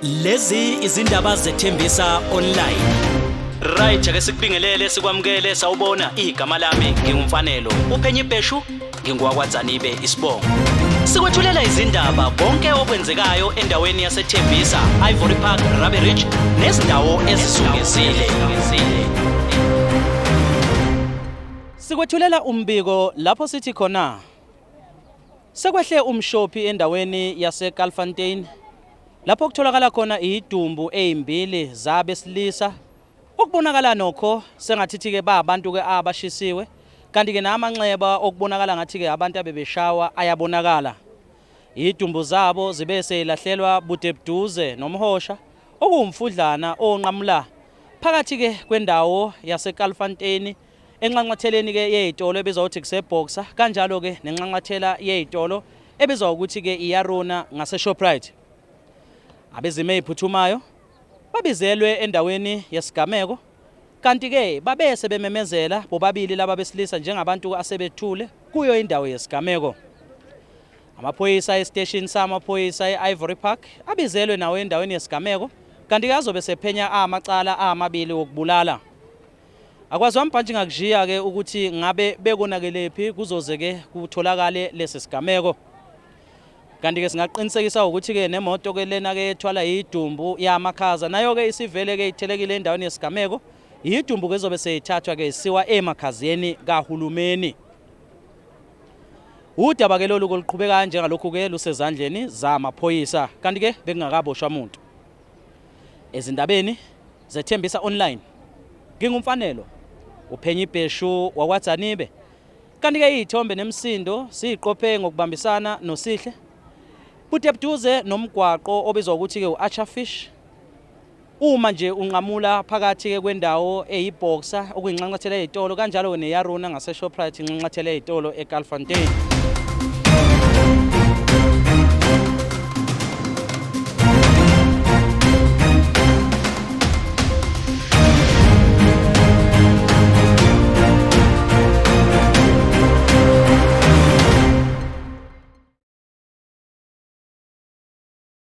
Lezi izindaba zethembisa online. Right, ake sikubingelele sikwamukele sawubona igama lami nginguMfanelo. Uphenye ibheshu ngingowakwaDzanibe isibongo. Sikwethulela izindaba konke okwenzekayo endaweni yaseThembisa, Ivory Park, Rabie Ridge nezindawo ezizungezile. Sikwethulela umbiko lapho sithi khona Sekwehle umshophi endaweni yaseKalfontein lapho kutholakala khona idumbu ezimbili zabesilisa okubonakala nokho sengathithi-ke ba abantu-ke abashisiwe kanti-ke namanxeba okubonakala ngathi-ke abantu abebeshawa ayabonakala. Idumbu zabo zibe seyilahlelwa budebuduze nomhosha okuwumfudlana onqamula phakathi-ke kwendawo yaseKalfontein Enxanxatheleni-ke yey'tolo ebizwa ukuthi kuseBoxer, kanjalo-ke nenxanxathela yey'tolo ebizwa ukuthi-ke iYarona ngaseShoprite. Abezimo ey'phuthumayo babizelwe endaweni yesigameko kanti-ke babe sebememezela bobabili laba besilisa njengabantu asebethule kuyo indawo yesigameko. Amaphoyisa esiteshini samaphoyisa e-Ivory Park abizelwe nawo endaweni yesigameko kanti-ke azobe sephenya amacala amabili wokubulala. Akwaziwa mbhantshi ngakushiya ke ukuthi ngabe bekonakelephi kuzoze ke kutholakale lesi sigameko. Kanti ke singaqinisekisa ukuthi ke nemoto ke lena ke ethwala idumbu yamakhaza nayo ke isivele ke ithelekile endaweni yesigameko. Idumbu ke izobe seyithathwa ke isiwa emakhazeni kahulumeni. Udaba ke lolu koluqhubeka njengalokhu ke lusezandleni zamaphoyisa kanti ke bekungakaboshwa muntu. Ezindabeni Zethembisa Online nginguMfanelo uphenya ibheshu wakwaDzanibe kanti-ke iy'thombe nemisindo siyiqophe ngokubambisana noSihle budebuduze nomgwaqo obizwa ukuthi-ke u-Archer Fish uma nje unqamula phakathi-ke kwendawo eyiBoxer okuyinxanxathela yey'tolo kanjalo neyaruna ngaseShoprite inxanxathela yey'tolo eKalfontein.